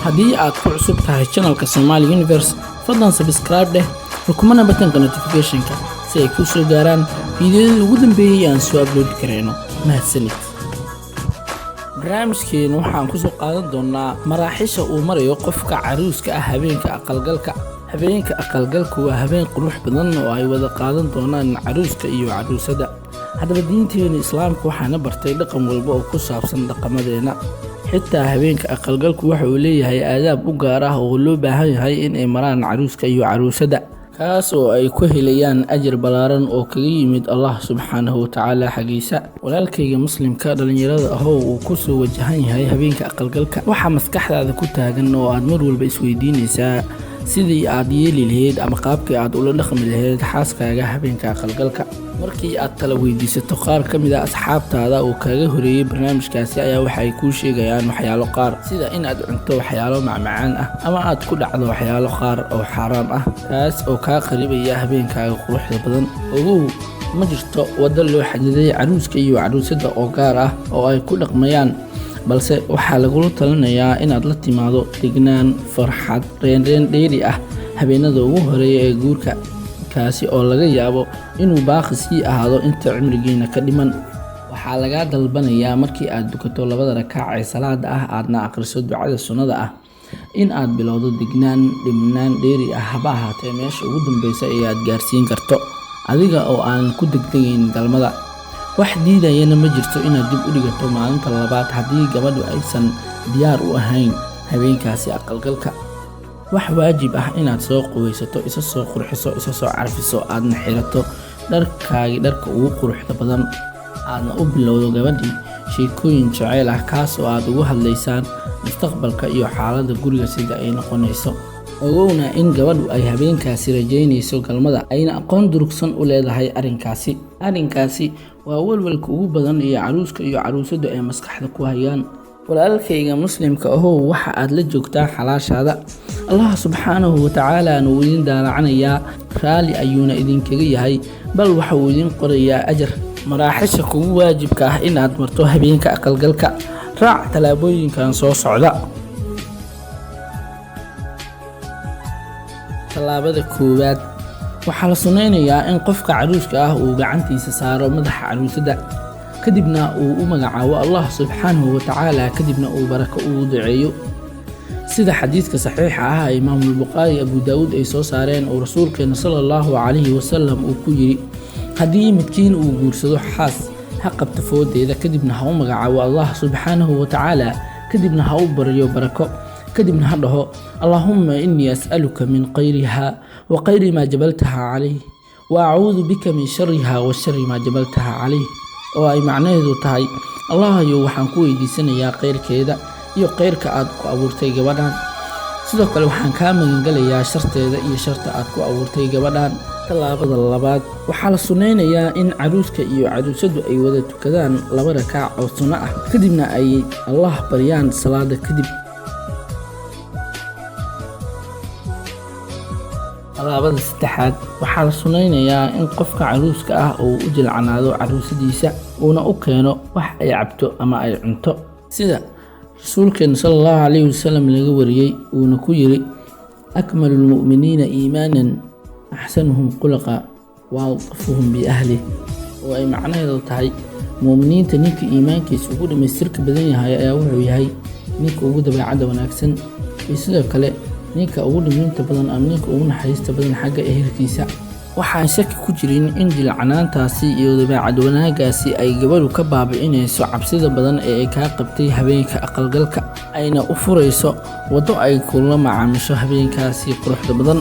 Haddii aad ku cusub tahay channelka Somali Universe, fadlan subscribe dheh, rukumana buttonka notificationka si ay kuu soo gaaraan fiidiyoyadii ugu dambeeyey aan soo upload karayno. Mahadsanid. Barnaamijkeena waxaan kusoo qaadan doonaa maraaxisha uu marayo qofka caruuska ah habeenka aqalgalka. Habeenka aqalgalku waa habeen qurux badan oo ay wada qaadan doonaan caruuska iyo caruusada. Haddaba, diinteena Islaamka waxaana bartay dhaqan walba oo ku saabsan dhaqamadeena. Xitaa habeenka aqalgalku waxa uu leeyahay aadaab u gaar ah oo loo baahan yahay in ay maraan caruuska iyo caruusada, kaas oo ay ku helayaan ajar ballaaran oo kaga yimid Allah subxaanahu watacaala xaggiisa. Walaalkayga Muslimka, dhalinyarada ahow, uu kusoo wajahan yahay habeenka aqalgalka, waxaa maskaxdaada ku taagan oo aad mar walba isweydiinaysaa sidii aad yeeli lahayd ama qaabkii aad ula dhaqmi lahayd xaaskaaga habeenka aqalgalka. Markii aad tala weydiisato qaar ka mid ah asxaabtaada oo kaaga horeeyey barnaamijkaasi, ayaa waxa ay kuu sheegayaan waxyaalo qaar, sida in aad cunto waxyaalo macmacaan ah ama aad ku dhacdo waxyaalo qaar oo xaaraam ah, kaas oo kaa qaribaya habeenkaaga quruxda badan. Ogow, ma jirto waddo loo xadiday caruuska iyo caruusada oo gaar ah oo ay ku dhaqmayaan, balse waxaa lagula talinayaa inaad la timaado degnaan, farxad, reenreen dheeri ah habeenada ugu horeeya ee guurka, kaasi oo laga yaabo inuu baaqi sii ahaado inta cimrigiina ka dhiman. Waxaa lagaa dalbanayaa markii aad dukato labada rakaac ee salaada ah, aadna akhriso ducada sunnada ah, in aad bilowdo degnaan, dhimnaan dheeri ah, haba ahaatee meesha ugu dambeysa ee aad gaarsiin karto, adiga oo aan ku degdegayn galmada. Wax diidayana ma jirto inaad dib u dhigato maalinta labaad haddii gabadhu aysan diyaar u ahayn habeenkaasi aqalgalka. Wax waajib ah inaad soo qubaysato, isa soo qurxiso, isa soo carfiso, aadna xirato dharkaagii dharka ugu quruxda badan, aadna u bilowdo gabadhii sheekooyin jaceyl ah, kaas oo aad ugu hadlaysaan mustaqbalka iyo xaaladda guriga sida ay noqonayso. Ogowna in gabadhu ay habeenkaasi rajaynayso galmada, ayna aqoon durugsan u leedahay arrinkaasi. Arrinkaasi waa walwalka ugu badan ee caruuska iyo caruusadu ay maskaxda ku hayaan. Walaalkayga Muslimka ahow, waxa aad la joogtaa xalaashaada. Allah subxaanahu watacaalaana wuu idin daalacanayaa, raalli ayuuna idinkaga yahay, bal waxa uu idin qorayaa ajar. Maraaxisha kugu waajibka ah inaad marto habeenka aqalgalka, raac tallaabooyinkan soo socda. Tallaabada koowaad: waxaa la sunnaynayaa in qofka caruuska ah uu gacantiisa saaro madaxa caruusada, kadibna uu u magacaabo Allah subxaanahu watacaala, kadibna uu barako ugu duceeyo, sida xadiidka saxiixa ah ee Imaamulbukhaari, Abu Daawuud ay soo saareen, oo rasuulkeena sala Allahu calayhi wasalam uu ku yidhi: "Haddii midkiin uu guursado xaas, ha qabto foodeeda, kadibna ha u magacaabo Allah subxaanahu watacaala, kadibna ha u baryo barako, kadibna ha dhaho: Allaahumma innii as'aluka min khayriha wa khayri maa jabaltaha calayh, wa acuudu bika min shariha wa shari maa jabaltaha calayh," oo ay macnaheedu tahay: "Allahayow, waxaan ku weydiisanayaa khayrkeeda iyo khayrka aad ku abuurtay gabadhan. Sidoo kale waxaan kaa magangelayaa sharteeda iyo sharta aad ku abuurtay gabadhan." Tallaabada labaad: waxaa la sunnaynayaa in caruuska iyo caruusadu ay wada tukadaan laba rakaac oo sunno ah, kadibna ay Allah baryaan salaada kadib. Tallaabada saddexaad: waxaa la sunnaynayaa in qofka caruuska ah uu u jilcanaado caruusadiisa, uuna u keeno wax ay cabto ama ay cunto, sida rasuulkeena sala Allahu calayhi wasalam laga wariyey, uuna ku yiri: "Akmalu lmu'miniina iimaanan axsanuhum khuluqa wa altafuhum biahlih," oo ay macnaheedu tahay: mu'miniinta ninka iimaankiisa ugu dhammaystirka badan yahay ayaa wuxuu yahay ninka ugu dabeecadda wanaagsan, iyo sidoo kale ninka ugu dhiminta badan ama ninka ugu naxariista badan xagga ehelkiisa. Waxaan shaki ku jirin in jilcanaantaasi iyo dabeecad wanaaggaasi ay gabadhu ka baabi'inayso cabsida badan ee ay kaa qabtay habeenka aqalgalka, ayna u furayso waddo ay kula macaamisho habeenkaasi quruxda badan.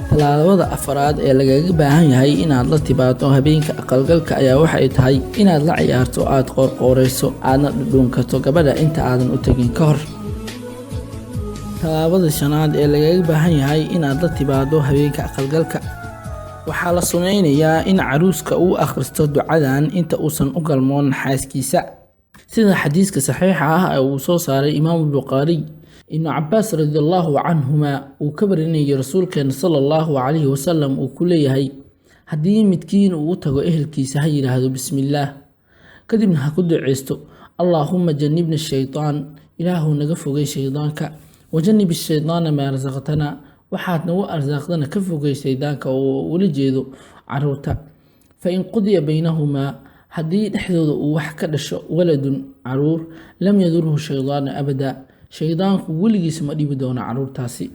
Tallaabada afaraad ee lagaga baahan yahay inaad la timaado habeenka aqalgalka ayaa waxay tahay inaad la ciyaarto, aad qoorqooreyso, aadna dhudhuunkato gabadha inta aadan u tegin ka hor. Tallaabada shanaad ee lagaga baahan yahay inaad la timaado habeenka aqalgalka: waxaa la sunnaynayaa in caruuska uu akhristo ducadan inta uusan u galmoon xaaskiisa, sida xadiiska saxiixa ah ee uu soo saaray Imaamu Bukhaariy, Ibnu Cabaas radiallahu canhuma uu ka warinayay rasuulkeena sala Allahu calayhi wasalam, uu ku leeyahay: "Haddii midkiin uu u tago ehelkiisa, ha yidhaahdo bismillaah, kadibna ha ku duceysto: Allaahumma jannibna shaytaan, Ilaahu naga fogay shaydaanka, Wajanib shaydaana maa rasaqtana, waxaad nagu arsaaqdana ka fogey shaydaanka, oo ula jeedo caruurta. Fa in qudiya baynahumaa, haddii dhexdooda uu wax ka dhasho, waladun, caruur, lam yadurhu shaydaanu abada, shaydaanku weligiis ma dhibi doono caruurtaasi.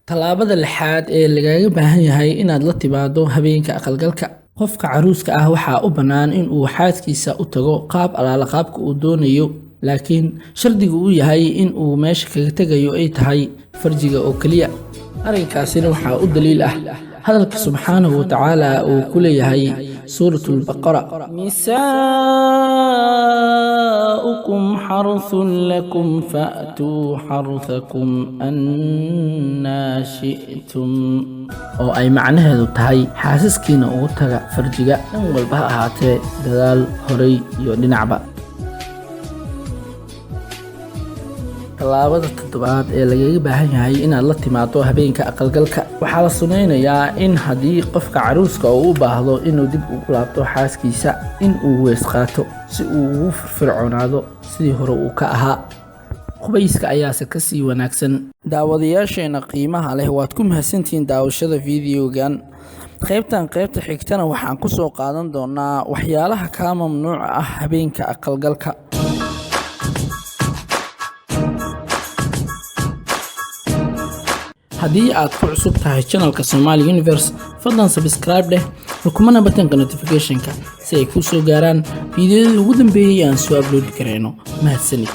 Tallaabada lixaad ee lagaga baahan yahay inaad la timaado habeenka aqalgalka: qofka caruuska ah waxaa u bannaan in uu xaaskiisa u tago qaab alaala qaabka uu doonayo, laakiin shardigu uu yahay in uu meesha kaga tegayo ay tahay farjiga oo keliya. Arrinkaasina waxaa u daliil ah hadalka subxaanahu watacaala uu ku leeyahay Suurat Albaqara: "Nisaa'ukum xarthun lakum fa'tuu xarthakum annaa shi'tum", oo ay macnaheedu tahay xaasaskiina ugu taga farjiga dhan walba ha ahaatee, gadaal, horay iyo dhinacba. Tallaabada toddobaad ee lagaga baahan yahay inaad la timaado habeenka aqalgalka: waxaa la sunaynayaa in haddii qofka caruuska uu u baahdo inuu dib ugu laabto xaaskiisa, in uu weys qaato si uu ugu firfircoonaado sidii hore uu ka ahaa. Qubayska ayaase kasii wanaagsan. Daawadayaasheena qiimaha leh, waad ku mahadsantihiin daawashada videogan. Qaybtan qaybta xigtana waxaan ku soo qaadan doonaa waxyaalaha kaa mamnuuca ah habeenka aqalgalka. Haddii aad ku cusub tahay channelka Somali Universe, fadlan subscribe dheh, rukumana buttonka notificationka si ay kuu soo gaaraan fiidiyoyadii ugu dambeeyey aan soo upload karayno. Mahadsanid.